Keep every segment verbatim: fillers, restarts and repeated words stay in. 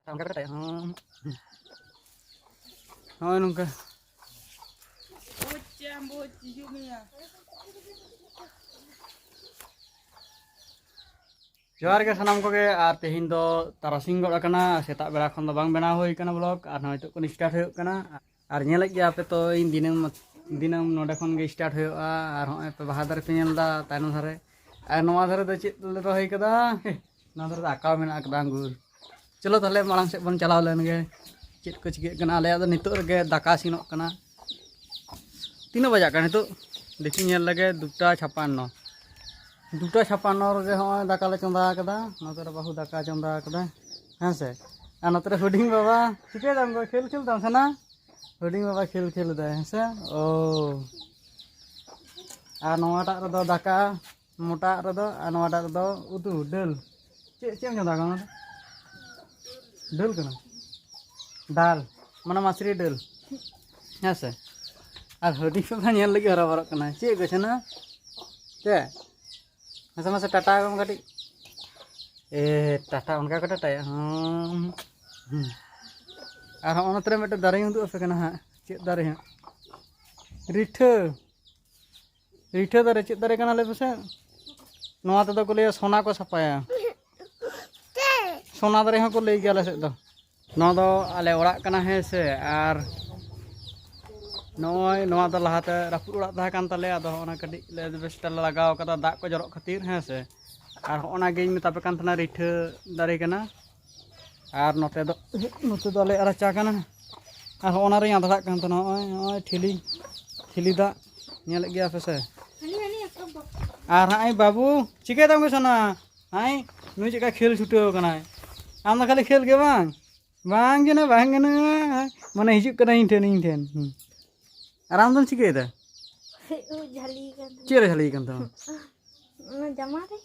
ᱚᱱᱠᱟ ᱠᱟᱛᱮ ᱦᱚᱸ᱾ ᱱᱚᱜᱼᱚᱭ ᱱᱚᱝᱠᱟ᱾ ᱡᱚᱦᱟᱨ ᱜᱮ ᱥᱟᱱᱟᱢ ᱠᱚᱜᱮ᱾ ᱟᱨ ᱛᱮᱦᱮᱧ ᱫᱚ ᱛᱟᱨᱟᱥᱤᱧ ᱜᱚᱫ ᱟᱠᱟᱱᱟ, ᱥᱮᱛᱟᱜ ᱵᱮᱲᱟ ᱠᱷᱚᱱ ᱫᱚ ᱵᱟᱝ ᱵᱮᱱᱟᱣ ᱦᱩᱭ ᱟᱠᱟᱱᱟ ᱵᱞᱚᱜ, ᱟᱨ ᱱᱚᱜᱼᱚᱭ ᱱᱤᱛᱚᱜ ᱠᱷᱚᱱ ᱥᱴᱟᱨᱴ ᱦᱩᱭᱩᱜ ᱠᱟᱱᱟ᱾ ᱟᱨ ᱧᱮᱞᱮᱫ ᱜᱮᱭᱟ ᱯᱮ ᱛᱚ, ᱤᱧ ᱫᱤᱱᱟᱹᱢ ᱫᱤᱱᱟᱹᱢ ᱱᱚᱰᱮ ᱠᱷᱚᱱ ᱜᱮ ᱥᱴᱟᱨᱴ ᱦᱩᱭᱩᱜᱼᱟ᱾ ᱟᱨ ᱦᱚᱸᱜᱼᱚᱭ ᱯᱮ ᱵᱟᱦᱟ ᱫᱟᱨᱮ ᱯᱮ ᱧᱮᱞ ᱮᱫᱟ ᱛᱟᱭᱱᱚᱢ ᱫᱷᱟᱨᱮ, ᱟᱨ ᱱᱚᱣᱟ ᱫᱷᱟᱨᱮ ᱫᱚ ᱪᱮᱫ ᱞᱮ ᱨᱚᱦᱚᱭ ᱠᱟᱫᱟ? ᱱᱚᱣᱟ ᱫᱷᱟᱨᱮ ᱫᱚ ᱟᱠᱟᱣ ᱢᱮᱱᱟᱜ ᱟᱠᱟᱫᱟ, ᱟᱝᱜᱩᱨ᱾ ᱪᱚᱞᱚ ᱛᱟᱦᱞᱮ ᱢᱟᱲᱟᱝ ᱥᱮᱫ ᱵᱚᱱ ᱪᱟᱞᱟᱣ ᱞᱮᱱ ᱜᱮ, ᱪᱮᱫ ᱠᱚ ᱪᱤᱠᱟᱹᱜ ᱠᱟᱱᱟ᱾ ᱟᱞᱮᱭᱟᱜ ᱫᱚ ᱱᱤᱛᱚᱜ ᱨᱮᱜᱮ ᱫᱟᱠᱟ ᱤᱥᱤᱱᱚᱜ ᱠᱟᱱᱟ᱾ ᱛᱤᱱᱟᱹᱜ ᱵᱟᱡᱟᱜ ᱠᱟᱱᱟ ᱱᱤᱛᱚᱜ? ᱫᱮᱠᱷᱤ ᱧᱮᱞ ᱞᱮᱜᱮ, ᱫᱩᱴᱟ ᱪᱷᱟᱯᱟᱱᱱᱚ᱾ ᱫᱩᱴᱟ ᱪᱷᱟᱯᱟᱱᱱᱚ ᱨᱮᱜᱮ ᱦᱚᱸᱜᱼᱚᱭ ᱫᱟᱠᱟ ᱞᱮ ᱪᱚᱸᱫᱟ ᱟᱠᱟᱫᱟ᱾ ᱱᱚᱛᱮ ᱨᱮ ᱵᱟᱹᱦᱩ ᱫᱟᱠᱟ ᱪᱚᱸᱫᱟ ᱟᱠᱟᱫᱟ, ᱦᱮᱸ ᱥᱮ᱾ ᱟᱨ ᱱᱚᱛᱮ ᱨᱮ ᱦᱩᱰᱤᱧ ᱵᱟᱵᱟ ᱪᱤᱠᱟᱹᱭ ᱫᱟᱢ ᱜᱚ? ᱠᱷᱮᱞ ᱠᱷᱮᱞ ᱫᱟᱢ ᱥᱮ ᱱᱟ? ᱦᱩᱰᱤᱧ ᱵᱟᱵᱟ ᱠᱷᱮᱞ ᱠᱷᱮᱞ ᱫᱟᱭ, ᱦᱮᱸ ᱥᱮ᱾ ᱳ, ᱟᱨ ᱱᱚᱣᱟᱴᱟᱜ ᱨᱮᱫᱚ ᱫᱟᱠᱟ, ᱢᱚᱴᱟᱜ ᱨᱮᱫᱚ, ᱟᱨ ᱱᱚᱣᱟᱴᱟᱜ ᱨᱮᱫᱚ ᱩᱛᱩ, ᱰᱟᱹᱞ᱾ ᱪᱮᱫ, ᱪᱮᱫ ᱮᱢ ᱡᱚᱢ ᱮᱫᱟ ᱚᱱᱟ ᱫᱚ? ᱰᱟᱹᱞ ᱠᱟᱱᱟ, ᱰᱟᱞ, ᱢᱟᱱᱮ ᱢᱟᱥᱨᱤ ᱰᱟᱹᱞ, ᱦᱮᱸ ᱥᱮ᱾ ᱟᱨ ᱦᱩᱰᱤᱧ ᱠᱚ ᱧᱮᱞ ᱞᱟᱹᱜᱤᱫ ᱦᱚᱨᱚᱵᱚᱨᱚᱜ ᱠᱟᱱᱟ᱾ ᱪᱮᱫ ᱜᱚ ᱪᱷᱟᱱᱟ? ᱪᱮᱫ? ᱢᱟᱥᱮ, ᱢᱟᱥᱮ ᱴᱟᱴᱟ ᱟᱠᱚᱢ ᱠᱟᱹᱴᱤᱡ᱾ ᱮ, ᱴᱟᱴᱟ, ᱚᱱᱠᱟ ᱠᱚ ᱴᱟᱴᱟᱭᱟ᱾ ᱦᱩᱸ, ᱦᱩᱸ᱾ ᱟᱨ ᱦᱚᱸᱜᱼᱚ ᱱᱚᱛᱮ ᱨᱮ ᱢᱤᱫᱴᱮᱱ ᱫᱟᱨᱮᱧ ᱩᱫᱩᱜ ᱟᱯᱮ ᱠᱟᱱᱟ ᱦᱟᱸᱜ᱾ ᱪᱮᱫ ᱫᱟᱨᱮ ᱦᱟᱸᱜ? ᱨᱤᱴᱷᱟᱹ᱾ ᱨᱤᱴᱷᱟᱹ ᱫᱟᱨᱮ ᱪᱮᱫ ᱫᱟᱨᱮ ᱠᱟᱱᱟ ᱞᱟᱹᱭ ᱯᱮᱥᱮ? ᱱᱚᱣᱟ ᱛᱮᱫᱚ ᱠᱚ ᱞᱟᱹᱭᱟ ᱥᱚᱱᱟ ᱠᱚ ᱥᱟᱯᱷᱟᱭᱟ᱾ ᱥᱚᱱᱟ ᱫᱟᱨᱮ ᱦᱚᱸᱠᱚ ᱞᱟᱹᱭ ᱜᱮᱭᱟ ᱟᱞᱮ ᱥᱮᱫ ᱫᱚ᱾ ᱱᱚᱣᱟ ᱫᱚ ᱟᱞᱮ ᱚᱲᱟᱜ ᱠᱟᱱᱟ, ᱦᱮᱸ ᱥᱮ᱾ ᱟᱨ ᱱᱚᱜᱼᱚᱭ ᱱᱚᱣᱟ ᱫᱚ ᱞᱟᱦᱟᱛᱮ ᱨᱟᱹᱯᱩᱫ ᱚᱲᱟᱜ ᱛᱟᱦᱮᱸ ᱠᱟᱱ ᱛᱟᱞᱮᱭᱟ, ᱟᱫᱚ ᱚᱱᱟ ᱠᱟᱹᱴᱤᱡ ᱞᱮ ᱮᱥᱵᱮᱥᱴᱟᱨ ᱞᱮ ᱞᱟᱜᱟᱣ ᱠᱟᱫᱟ ᱫᱟᱜ ᱠᱚ ᱡᱚᱨᱚᱜ ᱠᱷᱟᱹᱛᱤᱨ, ᱦᱮᱸ ᱥᱮ᱾ ᱟᱨ ᱦᱚᱸᱜᱼᱚ ᱱᱟ ᱜᱮᱧ ᱢᱮᱛᱟ ᱯᱮ ᱠᱟᱱ ᱛᱟᱦᱮᱱᱟ, ᱨᱤᱴᱷᱟᱹ ᱫᱟᱨᱮ ᱠᱟᱱᱟ᱾ ᱟᱨ ᱱᱚᱛᱮ ᱫᱚ, ᱱᱚᱛᱮ ᱫᱚ ᱟᱞᱮᱭᱟᱜ ᱨᱟᱪᱟ ᱠᱟᱱᱟ᱾ ᱟᱨ ᱦᱚᱸᱜᱼᱚ ᱱᱟ ᱨᱤᱧ ᱟᱫᱷᱲᱟᱜ ᱠᱟᱱ ᱛᱟᱦᱮᱱᱟ, ᱱᱚᱜᱼᱚᱭ, ᱱᱚᱜᱼᱚᱭ ᱴᱷᱤᱞᱤ, ᱴᱷᱤᱞᱤ ᱫᱟᱜ ᱧᱮᱞᱮᱫ ᱜᱮᱭᱟ ᱯᱮ ᱥᱮ? ᱟᱨ ᱦᱟᱸᱜ ᱵᱟᱹᱵᱩ, ᱪᱤᱠᱟᱹᱭ ᱛᱟᱢ ᱜᱮ ᱥᱚᱱᱟ? ᱦᱟᱭ, ᱱᱩᱭ ᱪᱮᱫᱠᱟ ᱠᱷᱮᱞ ᱪᱷᱩᱴᱟᱹᱣ ᱠᱟᱱᱟᱭ᱾ ᱟᱢ ᱫᱚ ᱠᱷᱟᱹᱞᱤ ᱠᱷᱮᱞ ᱜᱮ ᱵᱟᱝ? ᱵᱟᱝ ᱜᱟᱱᱚᱜᱼᱟ, ᱵᱟᱝ ᱜᱟᱱᱚᱜᱼᱟ᱾ ᱢᱟᱱᱮ ᱦᱤᱡᱩᱜ ᱠᱟᱱᱟ ᱤᱧ ᱴᱷᱮᱱ, ᱤᱧ ᱴᱷᱮᱱ᱾ ᱦᱩᱸ᱾ ᱟᱨ ᱟᱢ ᱫᱚᱢ ᱪᱤᱠᱟᱹᱭᱮᱫᱟ? ᱩᱵ ᱡᱷᱟᱹᱞᱤ ᱠᱟᱱ ᱛᱟᱢᱟ᱾ ᱪᱮᱫ ᱨᱮ ᱡᱷᱟᱹᱞᱤ ᱠᱟᱱ ᱛᱟᱢᱟ? ᱚᱱᱟ ᱡᱟᱢᱟ ᱨᱮ᱾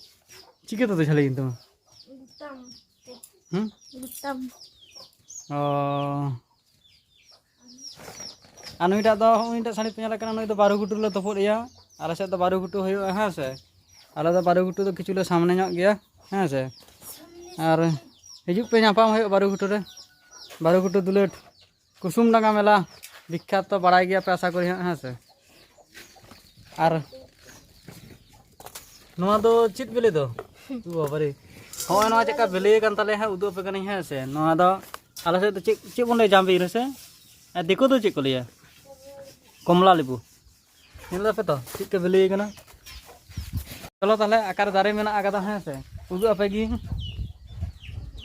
ᱪᱤᱠᱟᱹ ᱛᱮᱫᱚ ᱡᱷᱟᱹᱞᱤ ᱠᱟᱱ ᱛᱟᱢᱟ? ᱵᱩᱛᱟᱢ ᱛᱮ᱾ ᱦᱩᱸ? ᱵᱩᱛᱟᱢ᱾ ᱚ᱾ ᱟᱨ ᱱᱩᱭᱴᱟᱜ ᱫᱚ, ᱱᱩᱭᱴᱟᱜ ᱥᱟᱹᱲᱤ ᱯᱮ ᱧᱮᱞᱮ ᱠᱟᱱᱟ, ᱱᱩᱭ ᱫᱚ ᱵᱟᱹᱨᱩ ᱜᱷᱩᱴᱩ ᱞᱮ ᱛᱚᱯᱚᱫ ᱮᱭᱟ᱾ ᱟᱞᱮ ᱥᱮᱫ ᱫᱚ ᱵᱟᱹᱨᱩ ᱜᱷᱩᱴᱩ ᱦᱩᱭᱩᱜᱼᱟ, ᱦᱮᱸ ᱥᱮ᱾ ᱟᱞᱮ ᱫᱚ ᱵᱟᱹᱨᱩ ᱜᱷᱩᱴᱩ ᱫᱚ ᱠᱤᱪᱷᱩ ᱞᱮ ᱥᱟᱢᱱᱮ ᱧᱚᱜ ᱜᱮᱭᱟ, ᱦᱮᱸ ᱥᱮ᱾ ᱟᱨ ᱦᱤᱡᱩᱜ ᱯᱮ, ᱧᱟᱯᱟᱢ ᱦᱩᱭᱩᱜᱼᱟ ᱵᱟᱹᱨᱩᱜᱷᱩᱴᱩ ᱨᱮ, ᱵᱟᱹᱨᱩᱜᱷᱩᱴᱩ ᱫᱩᱞᱟᱹᱴ ᱠᱩᱥᱩᱢᱰᱟᱸᱜᱟ ᱢᱮᱞᱟ ᱵᱤᱠᱠᱷᱟᱛ ᱛᱚ ᱵᱟᱲᱟᱭ ᱜᱮᱭᱟ ᱯᱮ ᱟᱥᱟ ᱠᱚᱨᱮ ᱦᱟᱸᱜ, ᱦᱮᱸ ᱥᱮ? ᱟᱨ ᱱᱚᱣᱟ ᱫᱚ ᱪᱮᱫ ᱵᱤᱞᱤ ᱫᱚ? ᱩ ᱵᱟᱵᱟᱨᱮ, ᱦᱚᱸᱜᱼᱚᱭ ᱱᱚᱣᱟ ᱪᱮᱫᱠᱟ ᱵᱤᱞᱤ ᱠᱟᱱ ᱛᱟᱞᱮᱭᱟ ᱦᱟᱸᱜ, ᱩᱫᱩᱜ ᱟᱯᱮ ᱠᱟᱹᱱᱟᱹᱧ, ᱦᱮᱸ ᱥᱮ? ᱱᱚᱣᱟ ᱫᱚ ᱟᱞᱮ ᱥᱮᱫ ᱫᱚ ᱪᱮᱫ, ᱪᱮᱫ ᱵᱚᱱ ᱞᱟᱹᱭᱟ, ᱡᱟᱢ ᱵᱤᱞᱤ ᱥᱮ? ᱟᱨ ᱫᱤᱠᱩ ᱫᱚ ᱪᱮᱫ ᱠᱚ ᱞᱟᱹᱭᱟ? ᱠᱚᱢᱞᱟ ᱞᱮᱵᱩ᱾ ᱧᱮᱞ ᱫᱟᱯᱮ ᱛᱚ ᱪᱮᱫ ᱠᱚ ᱵᱤᱞᱤ ᱠᱟᱱᱟ᱾ ᱪᱚᱞᱚ ᱛᱟᱦᱞᱮ, ᱚᱠᱟᱨᱮ ᱫᱟᱨᱮ ᱢᱮᱱᱟᱜ ᱟᱠᱟᱫᱟ, ᱦᱮᱸ ᱥᱮ, ᱩᱫᱩᱜ ᱟᱯᱮ ᱜᱤᱧ᱾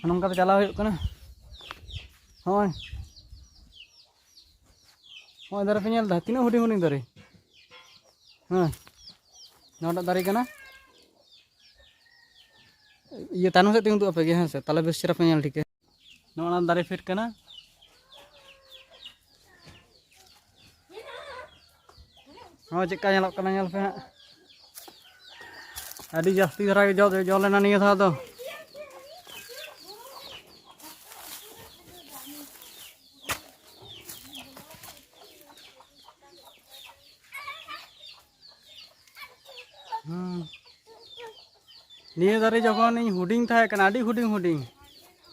ᱱᱚᱝᱠᱟ ᱛᱮ ᱪᱟᱞᱟᱣ ᱦᱩᱭᱩᱜ ᱠᱟᱱᱟ᱾ ᱦᱚᱸᱜᱼᱚᱭ, ᱦᱚᱸᱜᱼᱚᱭ ᱫᱟᱨᱮ ᱯᱮ ᱧᱮᱞ ᱮᱫᱟ, ᱛᱤᱱᱟᱹᱜ ᱦᱩᱰᱤᱧ ᱦᱩᱰᱤᱧ ᱫᱟᱨᱮ᱾ ᱦᱮᱸ, ᱱᱚᱣᱟᱴᱟᱜ ᱫᱟᱨᱮ ᱠᱟᱱᱟ᱾ ᱤᱭᱟᱹ, ᱛᱟᱭᱱᱚᱢ ᱥᱮᱫ ᱛᱮᱧ ᱩᱫᱩᱜ ᱟᱯᱮ ᱜᱮ, ᱦᱮᱸ ᱥᱮ, ᱛᱟᱦᱞᱮ ᱵᱮᱥ ᱪᱮᱦᱨᱟ ᱯᱮ ᱧᱮᱞ ᱴᱷᱤᱠᱟ᱾ ᱱᱚᱜᱼᱚ ᱱᱟ ᱫᱟᱨᱮ ᱯᱷᱤᱴ ᱠᱟᱱᱟ᱾ ᱱᱚᱜᱼᱚᱭ ᱪᱮᱫᱠᱟ ᱧᱮᱞᱚᱜ ᱠᱟᱱᱟ, ᱧᱮᱞ ᱯᱮ ᱦᱟᱸᱜ᱾ ᱟᱹᱰᱤ ᱡᱟᱹᱥᱛᱤ ᱫᱷᱟᱨᱟ ᱜᱮ ᱡᱚ, ᱡᱚ ᱞᱮᱱᱟ ᱱᱤᱭᱟᱹ ᱫᱷᱟᱣ ᱫᱚ᱾ ᱦᱩᱸ᱾ ᱱᱤᱭᱟᱹ ᱫᱟᱨᱮ ᱡᱚᱠᱷᱚᱱ ᱤᱧ ᱦᱩᱰᱤᱧ ᱛᱟᱦᱮᱸ ᱠᱟᱱᱟ, ᱟᱹᱰᱤ ᱦᱩᱰᱤᱧ ᱦᱩᱰᱤᱧ,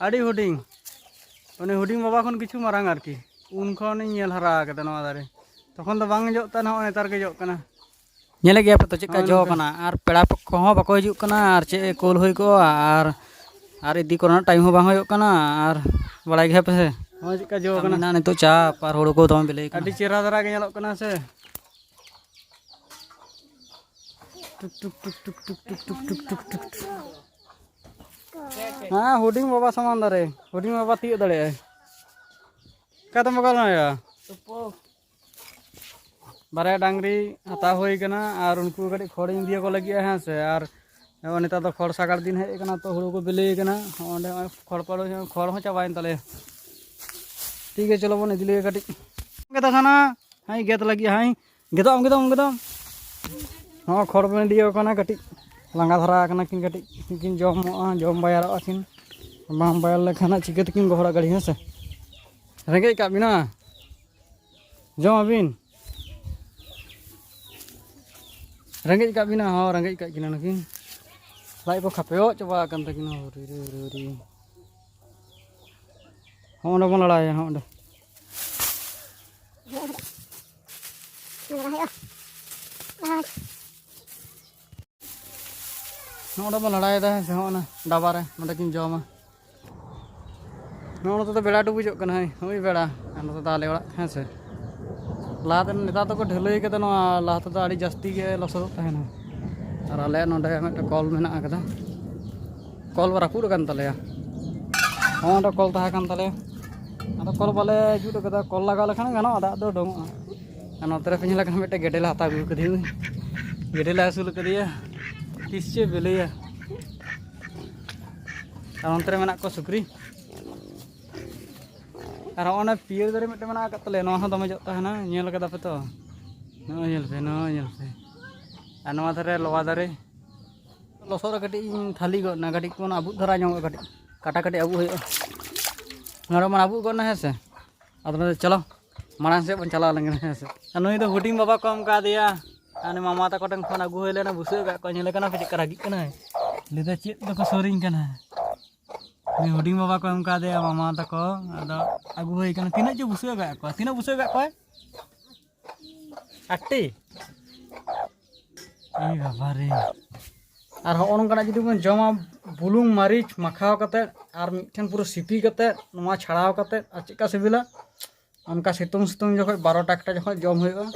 ᱟᱹᱰᱤ ᱦᱩᱰᱤᱧ, ᱩᱱᱤ ᱦᱩᱰᱤᱧ ᱵᱟᱵᱟ ᱠᱷᱚᱱ ᱠᱤᱪᱷᱩ ᱢᱟᱨᱟᱝ ᱟᱨᱠᱤ, ᱩᱱ ᱠᱷᱚᱱᱤᱧ ᱧᱮᱞ ᱦᱟᱨᱟ ᱟᱠᱟᱫᱟ ᱱᱚᱣᱟ ᱫᱟᱨᱮ᱾ ᱛᱚᱠᱷᱚᱱ ᱫᱚ ᱵᱟᱝ ᱡᱚᱜ ᱛᱟᱦᱮᱱ, ᱱᱚᱜᱼᱚᱭ ᱱᱮᱛᱟᱨ ᱜᱮ ᱡᱚᱜ ᱠᱟᱱᱟ᱾ ᱧᱮᱞᱮᱫ ᱜᱮᱭᱟ ᱯᱮ ᱛᱚ ᱪᱮᱫᱠᱟ ᱦᱳᱭ ᱡᱚ ᱜᱚᱝᱠᱮ᱾ ᱠᱟᱱᱟ, ᱟᱨ ᱯᱮᱲᱟ ᱯᱚᱠᱠᱷᱚ ᱦᱚᱸ ᱵᱟᱠᱚ ᱦᱤᱡᱩᱜ ᱠᱟᱱᱟ, ᱟᱨ ᱪᱮᱫ ᱮ ᱠᱳᱞ ᱦᱩᱭ ᱠᱚᱜᱼᱟ, ᱟᱨ, ᱟᱨ ᱤᱫᱤ ᱠᱚᱨᱮᱱᱟᱜ ᱴᱟᱭᱤᱢ ᱦᱚᱸ ᱵᱟᱝ ᱦᱩᱭᱩᱜ ᱠᱟᱱᱟ, ᱟᱨ ᱵᱟᱲᱟᱭ ᱜᱮᱭᱟ ᱯᱮ ᱥᱮ᱾ ᱦᱳᱭ, ᱪᱮᱫᱠᱟ ᱡᱚ ᱠᱟᱹᱢᱤ ᱠᱟᱱᱟ᱾ ᱨᱮᱱᱟᱜ ᱱᱤᱛᱚᱜ ᱪᱟᱯ, ᱟᱨ ᱦᱩᱲᱩ ᱠᱚ ᱫᱚᱢᱮ ᱵᱤᱞᱤ ᱠᱟᱱᱟ᱾ ᱟᱹᱰᱤ ᱪᱮᱦᱨᱟ ᱫᱷᱟᱨᱟ ᱜᱮ ᱧᱮᱞᱚᱜ ᱠᱟᱱᱟ ᱥᱮ᱾ ᱴᱩᱠ, ᱴᱩᱠ, ᱴᱩᱠ, ᱴᱩᱠ᱾ ᱦᱮᱸ, ᱦᱩᱰᱤᱧ ᱵᱟᱵᱟ ᱥᱚᱢᱟᱱ ᱫᱟᱨᱮ, ᱦᱩᱰᱤᱧ ᱵᱟᱵᱟ ᱛᱤᱭᱳᱜ ᱫᱟᱲᱮᱭᱟᱜᱼᱟᱭ᱾ ᱚᱠᱟᱛᱮᱢ ᱵᱚᱜᱚᱞ ᱱᱟᱭᱟ? ᱵᱟᱨᱭᱟ ᱰᱟᱝᱨᱤ ᱦᱟᱛᱟᱣ ᱦᱩᱭ ᱠᱟᱱᱟ, ᱟᱨ ᱩᱱᱠᱩ ᱠᱟᱹᱴᱤᱡ ᱠᱷᱚᱲᱤᱧ ᱤᱫᱤᱭᱟᱠᱚ ᱞᱟᱹᱜᱤᱫ, ᱦᱮᱸ ᱥᱮ᱾ ᱟᱨ ᱱᱚᱜᱼᱚᱭ ᱱᱮᱛᱟᱨ ᱫᱚ ᱠᱷᱚᱲ ᱥᱟᱜᱟᱲ ᱫᱤᱱ ᱦᱮᱡ ᱟᱠᱟᱱᱟ, ᱛᱚ ᱦᱩᱲᱩ ᱠᱚ ᱵᱤᱞᱤ ᱟᱠᱟᱱᱟ᱾ ᱱᱚᱜᱼᱚᱭ ᱱᱚᱸᱰᱮ ᱱᱚᱜᱼᱚᱭ ᱠᱷᱚᱲ ᱯᱟᱲᱚ-, ᱠᱷᱚᱲ ᱦᱚᱸ ᱪᱟᱵᱟᱭᱮᱱ ᱛᱟᱞᱮᱭᱟ᱾ ᱴᱷᱤᱠ ᱜᱮᱭᱟ, ᱪᱚᱞᱚ ᱵᱚᱱ ᱤᱫᱤ ᱞᱮᱜᱮ ᱠᱟᱹᱴᱤᱡ᱾ ᱜᱮᱫ ᱟᱠᱟᱱᱟ, ᱦᱮᱸ, ᱜᱮᱫ ᱞᱟᱹᱜᱤᱫ, ᱦᱮᱸ, ᱜᱮᱫᱚᱜ ᱟᱢ, ᱜᱮᱫᱚᱜ ᱟᱢ, ᱜᱮᱫᱚᱜ ᱟᱢ᱾ ᱦᱚᱸ, ᱠᱷᱚᱲ ᱵᱚᱱ ᱤᱫᱤᱭᱟᱠᱚ ᱠᱟᱱᱟ, ᱠᱟᱹᱴᱤᱡ ᱞᱟᱸᱜᱟ ᱫᱷᱟᱨᱟ ᱟᱠᱟᱱᱟ ᱠᱤᱱ, ᱠᱟᱹᱴᱤᱡ ᱠᱤᱱ ᱡᱚᱢᱚᱜᱼᱟ, ᱡᱚᱢ ᱵᱟᱭᱟᱨᱚᱜᱼᱟ ᱠᱤᱱ᱾ ᱵᱟᱝ ᱵᱟᱭᱟᱨ ᱞᱮᱠᱷᱟᱱ ᱦᱟᱸᱜ ᱪᱤᱠᱟᱹ ᱛᱮᱠᱤᱱ ᱜᱚᱦᱚᱲᱟ ᱜᱟᱹᱰᱤ, ᱦᱮᱸ ᱥᱮ? ᱨᱮᱸᱜᱮᱡ ᱠᱟᱜ ᱵᱤᱱᱟ? ᱡᱚᱢ ᱟᱹᱵᱤᱱ? ᱨᱮᱸᱜᱮᱡ ᱠᱟᱜ ᱵᱤᱱᱟ? ᱦᱚᱸ, ᱨᱮᱸᱜᱮᱡ ᱠᱟᱜ ᱠᱤᱱᱟ ᱱᱩᱠᱤᱱ᱾ ᱞᱟᱡ ᱠᱚ ᱠᱷᱟᱯᱮᱭᱚᱜ ᱪᱟᱵᱟ ᱟᱠᱟᱱ ᱛᱟᱹᱠᱤᱱᱟ᱾ ᱦᱩᱨᱤ ᱨᱮ, ᱦᱩᱨᱤ, ᱦᱩᱨᱤ᱾ ᱦᱚᱸ, ᱚᱸᱰᱮ ᱵᱚᱱ ᱞᱟᱲᱟᱭᱟ, ᱦᱚᱸ, ᱚᱸᱰᱮ᱾ ᱱᱚᱜᱼᱚ ᱱᱚᱰᱮ ᱵᱚᱱ ᱞᱟᱲᱟᱭᱮᱫᱟ, ᱦᱮᱸ ᱥᱮ, ᱦᱚᱸᱜᱼᱚ ᱱᱟ ᱰᱟᱵᱟ ᱨᱮ, ᱱᱚᱸᱰᱮ ᱠᱤᱱ ᱡᱚᱢᱟ᱾ ᱱᱚᱜᱼᱚ ᱱᱚᱛᱮ ᱫᱚ ᱵᱮᱲᱟ ᱰᱩᱵᱩᱡᱚᱜ ᱠᱟᱱᱟ, ᱦᱳᱭ, ᱦᱳᱭ ᱵᱮᱲᱟ, ᱟᱨ ᱱᱚᱛᱮ ᱫᱚ ᱟᱞᱮ ᱚᱲᱟᱜ, ᱦᱮᱸ ᱥᱮ᱾ ᱞᱟᱦᱟᱛᱮ, ᱱᱮᱛᱟᱨ ᱫᱚᱠᱚ ᱰᱷᱟᱹᱞᱟᱹᱭ ᱠᱟᱫᱟ ᱱᱚᱣᱟ, ᱞᱟᱦᱟ ᱛᱮᱫᱚ ᱟᱹᱰᱤ ᱡᱟᱹᱥᱛᱤ ᱜᱮ ᱞᱚᱥᱚᱫᱚᱜ ᱛᱟᱦᱮᱱᱟ᱾ ᱟᱨ ᱟᱞᱮᱭᱟᱜ ᱱᱚᱰᱮ ᱢᱤᱫᱴᱮᱱ ᱠᱚᱞ ᱢᱮᱱᱟᱜ ᱟᱠᱟᱫᱟ, ᱠᱚᱞ ᱨᱟᱹᱯᱩᱫ ᱟᱠᱟᱱ ᱛᱟᱞᱮᱭᱟ᱾ ᱦᱚᱸ, ᱚᱸᱰᱮ ᱠᱚᱞ ᱛᱟᱦᱮᱸ ᱠᱟᱱ ᱛᱟᱞᱮᱭᱟ, ᱟᱫᱚ ᱠᱚᱞ ᱵᱟᱞᱮ ᱡᱩᱛ ᱟᱠᱟᱫᱟ᱾ ᱠᱚᱞ ᱞᱟᱜᱟᱣ ᱞᱮᱠᱷᱟᱱ ᱜᱟᱱᱚᱜᱼᱟ, ᱫᱟᱜ ᱫᱚ ᱩᱰᱩᱝᱚᱜᱼᱟ᱾ ᱟᱨ ᱱᱚᱛᱮ ᱨᱮ ᱯᱮ ᱧᱮᱞ ᱞᱮᱠᱷᱟᱱ ᱢᱤᱫᱴᱮᱱ ᱜᱮᱰᱮ ᱞᱮ ᱦᱟᱛᱟᱣ ᱟᱹᱜᱩ ᱠᱟᱫᱮᱭᱟ, ᱜᱮᱰᱮ ᱞᱮ ᱟᱹᱥᱩᱞ ᱟᱠᱟᱫᱮᱭᱟ, ᱛᱤᱥ ᱪᱮᱫ ᱵᱤᱞᱤᱭᱟ᱾ ᱟᱨ ᱚᱱᱛᱮ ᱨᱮ ᱢᱮᱱᱟᱜ ᱠᱚᱣᱟ ᱥᱩᱠᱨᱤ᱾ ᱟᱨ ᱦᱚᱸᱜᱼᱚ ᱱᱟ ᱯᱤᱭᱟᱹᱨ ᱫᱟᱨᱮ ᱢᱤᱫᱴᱮᱱ ᱢᱮᱱᱟᱜ ᱟᱠᱟᱫ ᱛᱟᱞᱮᱭᱟ, ᱱᱚᱣᱟ ᱦᱚᱸ ᱫᱚᱢᱮ ᱡᱚᱜ ᱛᱟᱦᱮᱱᱟ, ᱧᱮᱞ ᱠᱟᱫᱟ ᱯᱮ ᱛᱚ? ᱱᱚᱜᱼᱚᱭ ᱧᱮᱞ ᱯᱮ, ᱱᱚᱜᱼᱚᱭ ᱧᱮᱞ ᱯᱮ᱾ ᱟᱨ ᱱᱚᱣᱟ ᱫᱷᱟᱨᱮ ᱞᱚᱣᱟ ᱫᱟᱨᱮ, ᱞᱚᱥᱚᱫ ᱨᱮ ᱠᱟᱹᱴᱤᱡ ᱤᱧ ᱛᱷᱟᱹᱞᱤ ᱜᱚᱫ ᱱᱟ, ᱠᱟᱹᱴᱤᱡ ᱵᱚᱱ ᱟᱹᱵᱩᱜ ᱫᱷᱟᱨᱟ ᱧᱚᱜᱚᱜᱼᱟ, ᱠᱟᱹᱴᱤᱡ ᱠᱟᱴᱟ ᱠᱟᱹᱴᱤᱡ ᱟᱹᱵᱩᱜ ᱦᱩᱭᱩᱜᱼᱟ᱾ ᱱᱚᱰᱮ ᱵᱚᱱ ᱟᱹᱵᱩᱜ ᱜᱚᱫ ᱱᱟ, ᱦᱮᱸ ᱥᱮ᱾ ᱟᱫᱚ ᱪᱚᱞᱚ, ᱢᱟᱲᱟᱝ ᱥᱮᱫ ᱵᱚᱱ ᱪᱟᱞᱟᱣ ᱞᱮᱱ ᱜᱮ, ᱦᱮᱸ ᱥᱮ᱾ ᱟᱨ ᱱᱩᱭ ᱫᱚ ᱦᱩᱰᱤᱧ ᱵᱟᱵᱟ ᱠᱚ ᱮᱢ ᱠᱟᱫᱮᱭᱟ, ᱟᱨ ᱩᱱᱤ ᱢᱟᱢᱟ ᱛᱟᱠᱚ ᱴᱷᱮᱱ ᱠᱷᱚᱱ ᱟᱹᱜᱩ ᱦᱩᱭ ᱞᱮᱱᱟ, ᱵᱩᱥᱟᱹᱜ ᱟᱠᱟᱫ ᱠᱚᱣᱟ, ᱧᱮᱞᱮ ᱠᱟᱱᱟ ᱯᱮ ᱪᱮᱫ ᱞᱮᱠᱟ ᱨᱟᱹᱜᱤᱜ ᱠᱟᱱᱟᱭ, ᱞᱟᱹᱭ ᱫᱟ ᱪᱮᱫ ᱫᱚᱠᱚ ᱥᱳᱨᱤᱧ ᱠᱟᱱᱟ᱾ ᱩᱱᱤ ᱦᱩᱰᱤᱧ ᱵᱟᱵᱟ ᱠᱚ ᱮᱢ ᱠᱟᱫᱮᱭᱟ ᱢᱟᱢᱟ ᱛᱟᱠᱚ, ᱟᱫᱚ ᱟᱹᱜᱩ ᱦᱩᱭ ᱠᱟᱱᱟ᱾ ᱛᱤᱱᱟᱹᱜ ᱪᱚ ᱵᱩᱥᱟᱹᱜ ᱟᱠᱟᱫ ᱠᱚᱣᱟ, ᱛᱤᱱᱟᱹᱜ ᱵᱩᱥᱟᱹᱜ ᱟᱠᱟᱫ ᱠᱚᱣᱟᱭ? ᱟᱴᱴᱤ? ᱮ ᱵᱟᱵᱟ ᱨᱮ! ᱟᱨ ᱦᱚᱸᱜᱼᱚ ᱱᱚᱝᱠᱟᱱᱟᱜ ᱡᱩᱫᱤ ᱵᱚᱱ ᱡᱚᱢᱟ, ᱵᱩᱞᱩᱝ ᱢᱟᱹᱨᱤᱪ ᱢᱟᱠᱷᱟᱣ ᱠᱟᱛᱮ ᱟᱨ ᱢᱤᱫᱴᱷᱮᱱ ᱯᱩᱨᱟᱹ ᱥᱤᱯᱤ ᱠᱟᱛᱮ, ᱱᱚᱣᱟ ᱪᱷᱟᱲᱟᱣ ᱠᱟᱛᱮ, ᱟᱨ ᱪᱮᱫᱠᱟ ᱥᱤᱵᱤᱞᱟ, ᱚᱱᱠᱟ ᱥᱤᱛᱩᱝ ᱥᱤᱛᱩᱝ ᱡᱚᱠᱷᱚᱡ ᱵᱟᱨᱚᱴᱟ ᱮᱠᱴᱟ ᱡᱚᱠᱷᱚᱡ ᱡᱚᱢ ᱦᱩᱭᱩᱜᱼᱟ᱾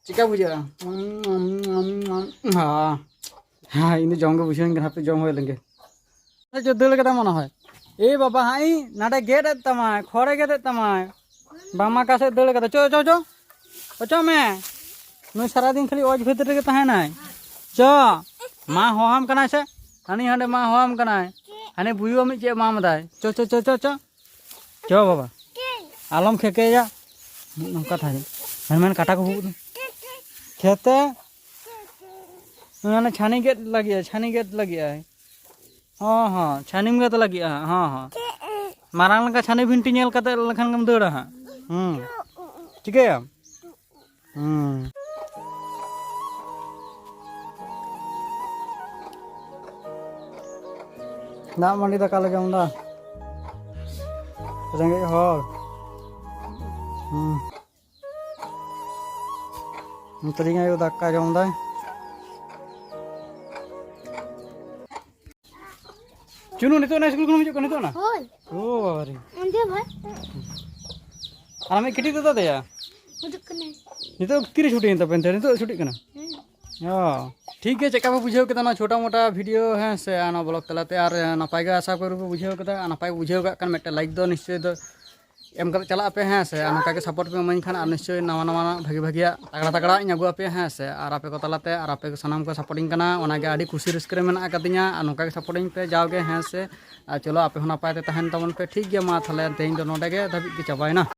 ᱪᱮᱫᱠᱟ ᱵᱩᱡᱷᱟᱹᱜᱼᱟ? ᱦᱮᱸ, ᱦᱮᱸ, ᱤᱧ ᱫᱚ ᱡᱚᱢ ᱜᱮ ᱵᱩᱡᱷᱟᱹᱣᱟᱹᱧ ᱠᱟᱱᱟ, ᱦᱟᱯᱮ ᱡᱚᱢ ᱦᱩᱭ ᱞᱮᱱᱜᱮ᱾ ᱪᱚ, ᱫᱟᱹᱲ ᱠᱟᱫᱟ ᱢᱚᱱᱮ ᱦᱚᱭ᱾ ᱮ ᱵᱟᱵᱟ, ᱦᱟᱸᱜ ᱤᱧ ᱱᱟᱰᱮ ᱜᱮᱫ ᱮᱫ ᱛᱟᱢᱟᱭ, ᱠᱷᱚᱲᱮ ᱜᱮᱫ ᱮᱫ ᱛᱟᱢᱟᱭ᱾ ᱵᱟᱝᱢᱟ ᱚᱠᱟ ᱥᱮᱫ ᱫᱟᱹᱲ ᱠᱟᱫᱟ? ᱪᱚ, ᱪᱚ, ᱪᱚ, ᱚᱪᱚᱜ ᱢᱮ᱾ ᱱᱩᱭ ᱥᱟᱨᱟᱫᱤᱱ ᱠᱷᱟᱹᱞᱤ ᱚᱡᱽ ᱵᱷᱤᱛᱨᱤ ᱨᱮᱜᱮ ᱛᱟᱦᱮᱱᱟᱭ᱾ ᱪᱚ, ᱢᱟ ᱦᱚᱦᱟᱢ ᱠᱟᱱᱟᱭ ᱥᱮ? ᱦᱟᱹᱱᱤ ᱦᱟᱸᱰᱮ ᱢᱟ ᱦᱚᱦᱟᱢ ᱠᱟᱱᱟᱭ᱾ ᱦᱟᱹᱱᱤ ᱵᱩᱭᱩ ᱟᱢᱤᱡ ᱪᱮᱫ ᱮᱢᱟᱢ ᱫᱟᱭ? ᱪᱚ, ᱪᱚ, ᱪᱚ, ᱪᱚ, ᱪᱚ᱾ ᱪᱚ ᱵᱟᱵᱟ᱾ ᱟᱞᱚᱢ ᱠᱷᱮᱠᱮᱭᱟ᱾ ᱱᱚᱝᱠᱟ ᱛᱟᱦᱮᱸ᱾ ᱢᱮᱱ ᱢᱮᱱ ᱠᱟᱴᱟ ᱠᱚ ᱵᱩᱵᱩᱜ ᱫᱚ᱾ ᱠᱷᱮᱛᱮ᱾ ᱢᱟᱱᱮ ᱪᱷᱟᱹᱱᱤ ᱜᱮᱫ ᱞᱟᱹᱜᱤᱫ ᱟᱭ, ᱪᱷᱟᱹᱱᱤ ᱜᱮᱫ ᱞᱟᱹᱜᱤᱫ ᱟᱭ᱾ ᱦᱚᱸ, ᱦᱚᱸ, ᱪᱷᱟᱹᱱᱤᱢ ᱜᱮᱫ ᱞᱟᱹᱜᱤᱫᱼᱟ᱾ ᱦᱚᱸ, ᱦᱚᱸ᱾ ᱢᱟᱨᱟᱝ ᱞᱮᱠᱟ ᱪᱷᱟᱹᱱᱤ ᱵᱷᱤᱱᱴᱤ ᱧᱮᱞ ᱠᱟᱛᱮ ᱞᱮᱠᱷᱟᱱ ᱜᱮᱢ ᱫᱟᱹᱲᱟ ᱦᱟᱸᱜ᱾ ᱦᱩᱸ᱾ ᱪᱤᱠᱟᱹᱭᱟᱢ? ᱦᱩᱸ᱾ ᱫᱟᱜ ᱢᱟᱹᱰᱤ ᱫᱟᱠᱟ ᱞᱮ ᱡᱚᱢ ᱮᱫᱟ᱾ ᱨᱮᱸᱜᱮᱡ ᱦᱚᱲ᱾ ᱦᱩᱸ᱾ ᱱᱚᱛᱮ ᱨᱮ ᱤᱧ ᱟᱭᱳ ᱫᱟᱠᱟ ᱡᱚᱢ ᱫᱟᱭ᱾ ᱪᱩᱱᱩ, ᱱᱤᱛᱚᱜ ᱚᱱᱟ ᱥᱠᱩᱞ ᱠᱷᱚᱱᱮᱢ ᱦᱤᱡᱩᱜ ᱠᱟᱱᱟ, ᱱᱤᱛᱚᱜ ᱚᱱᱟ? ᱦᱳᱭ᱾ ᱳ ᱵᱟᱵᱟ ᱨᱮ᱾ ᱚᱸᱰᱮ ᱵᱷᱟᱭ᱾ ᱟᱨ ᱟᱢᱤᱡ ᱠᱟᱹᱴᱤᱡ ᱫᱟᱫᱟ ᱫᱚᱭᱟ? ᱦᱤᱡᱩᱜ ᱠᱟᱱᱟᱭ᱾ ᱱᱤᱛᱚᱜ ᱛᱤᱨᱮ ᱪᱷᱩᱴᱤᱭᱮᱱ ᱛᱟᱯᱮᱭᱟ ᱮᱱᱛᱮ? ᱱᱤᱛᱚᱜ ᱪᱷᱩᱴᱤᱜ ᱠᱟᱱᱟ? ᱦᱮᱸ᱾ ᱚ, ᱴᱷᱤᱠ ᱜᱮᱭᱟ, ᱪᱮᱫ ᱞᱮᱠᱟ ᱯᱮ ᱵᱩᱡᱷᱟᱹᱣ ᱠᱮᱫᱟ ᱱᱚᱣᱟ ᱪᱷᱳᱴᱟ ᱢᱳᱴᱟ ᱵᱷᱤᱰᱤᱭᱳ, ᱦᱮᱸ ᱥᱮ? ᱟᱨ ᱱᱚᱣᱟ ᱵᱞᱚᱜ ᱛᱟᱞᱟᱛᱮ ᱟᱨ ᱱᱟᱯᱟᱭ ᱜᱮ ᱟᱥᱟ ᱠᱚᱨᱮ ᱯᱮ ᱵᱩᱡᱷᱟᱹᱣ ᱠᱮᱫᱟ᱾ ᱟᱨ ᱱᱟᱯᱟᱭ ᱵᱩᱡᱷᱟᱹᱣ ᱠᱟᱜ ᱠᱷᱟᱱ ᱢᱤᱫᱴᱮᱱ ᱞᱟᱭᱤᱠ ᱫᱚ ᱱᱤᱥᱪᱚᱭ ᱫᱚ ᱮᱢ ᱠᱟᱛᱮ ᱪᱟᱞᱟᱜ ᱟᱯᱮ, ᱦᱮᱸ ᱥᱮ? ᱟᱨ ᱱᱚᱝᱠᱟ ᱜᱮ ᱥᱟᱯᱳᱨᱴ ᱯᱮ ᱮᱢᱟᱹᱧ ᱠᱷᱟᱱ ᱟᱨ ᱱᱤᱥᱪᱚᱭ ᱱᱟᱣᱟ ᱱᱟᱣᱟ ᱵᱷᱟᱜᱮ ᱵᱷᱟᱜᱮᱭᱟᱜ ᱛᱟᱜᱲᱟ ᱛᱟᱜᱲᱟ ᱤᱧ ᱟᱹᱜᱩ ᱟᱯᱮᱭᱟ, ᱦᱮᱸ ᱥᱮ? ᱟᱨ ᱟᱯᱮ ᱠᱚ ᱛᱟᱞᱟᱛᱮ ᱟᱨ ᱟᱯᱮ ᱠᱚ ᱥᱟᱱᱟᱢ ᱠᱚ ᱥᱟᱯᱳᱨᱴᱤᱧ ᱠᱟᱱᱟ, ᱚᱱᱟᱜᱮ ᱟᱹᱰᱤ ᱠᱩᱥᱤ ᱨᱟᱹᱥᱠᱟᱹ ᱨᱮ ᱢᱮᱱᱟᱜ ᱟᱠᱟᱫᱤᱧᱟ᱾ ᱟᱨ ᱱᱚᱝᱠᱟ ᱜᱮ ᱥᱟᱯᱳᱨᱴᱤᱧ ᱯᱮ ᱡᱟᱣᱜᱮ, ᱦᱮᱸ ᱥᱮ? ᱟᱨ ᱪᱚᱞᱚ, ᱟᱯᱮ ᱦᱚᱸ ᱱᱟᱯᱟᱭ ᱛᱮ ᱛᱟᱦᱮᱱ ᱛᱟᱵᱚᱱ ᱯᱮ, ᱴᱷᱤᱠ ᱜᱮᱭᱟ? ᱢᱟ ᱛᱟᱦᱞᱮ ᱛᱮᱦᱮᱧ ᱫᱚ ᱱᱚᱰᱮ ᱜᱮ ᱫᱷᱟᱹᱵᱤᱡ ᱜᱮ ᱪᱟᱵᱟᱭᱮᱱᱟ᱾